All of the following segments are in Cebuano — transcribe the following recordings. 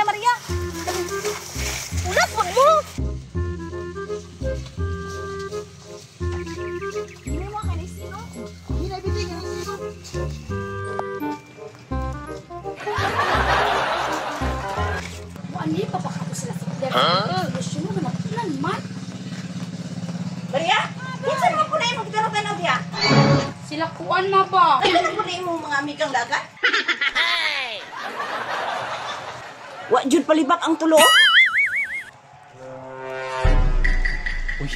Maria. Ulat wag mo. Hindi mo kay sino? Hindi na sino. Wani pa pa ko sila sa solusyon mo na man. Maria, kinsa naman po na imong gidarotan diha? Sila kuan ma ba? Ano na po na imong mga amigang dagat? Wa jud palibak ang tulo. Uy.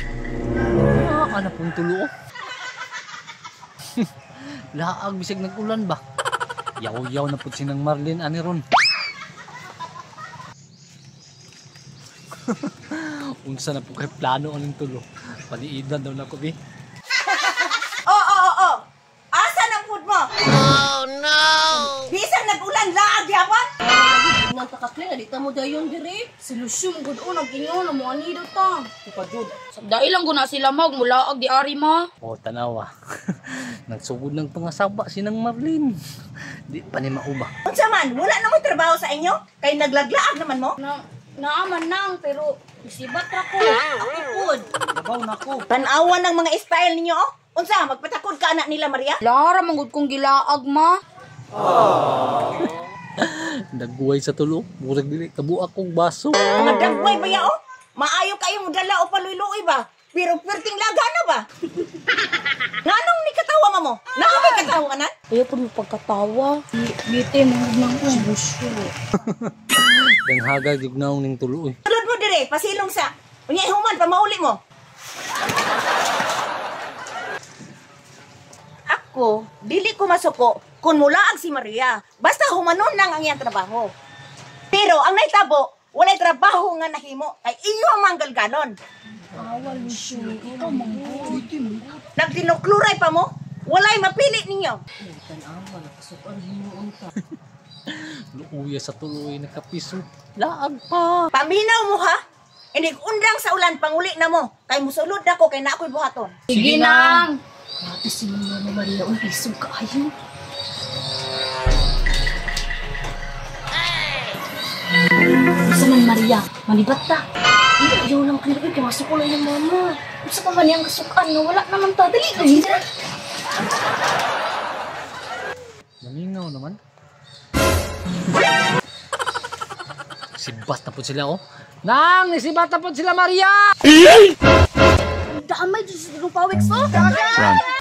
Ana pong tulo. Laag bisag nag-ulan ba? Yaw-yaw na pud sinang Marlene ani ron. Unsa na po kay plano aning tulo? Paliidan daw nako bi. Oh. Asa nang food mo? Oh no. Bisag nag-ulan laag gyapon? Nang takakli na dita mo dayon dire. Solusyon gud o nag-ingon mo ani daw ta. Pa jud. Dahil lang guna sila mag mulaag di ari ma. O tanawa. Nagsugod ng pangasaba sinang Marlene. Di pa ni mauba. Unsa man, wala na mo'y trabaho sa inyo? Kay naglaglaag naman mo? Na naaman nang pero isibat ra ko. Ako pud. Labaw nako. Tan-awan ng mga style ninyo oh. Unsa, magpatakod ka anak nila Maria? Lara man gud kong gilaag ma. Nagguway sa tulo. Murag dili kabuak kong baso. Mga dagway ba ya oh? Maayo kayo mo dala o paluy-luoy ba? Pero perting laga na ba? Nganong ni katawa mamo? Naa may katawa anak? Ayaw po mo pagkatawa. Bite mo nang ko. Solusyon. Danghagag jud naong ning tulo oy. Tulod mo dire, pasilong sa. Unya human pamauli mo. Ako, dili ko masuko kung mulaag si Maria. Basta humanon lang ang iyang trabaho. Pero ang naitabo, walay trabaho nga nahimo kay iyo ang manggalgalon. Awa Lucio, ikaw manggod. Nagtinukluray pa mo, walay mapili ninyo. Tan-awa nakasukan hinuon ta. Luuya sa tulo oy nakapiso. Laag pa. Paminaw mo ha? Inig undang sa ulan panguli na mo. Kay musulod ako kay na ako'y buhaton. Sige nang. Grabe si Mama Maria uy isog kaayo. Unsa man Maria, manibat ta. Ayaw lang kayo kay masuko na yung mama. Unsa pa man niyang kasukan nga wala naman ta. Dali dali. Namingaw naman. Sibat na po sila oh. Nang, nisibat na po sila Maria! Damay jud sa pawik so. Run.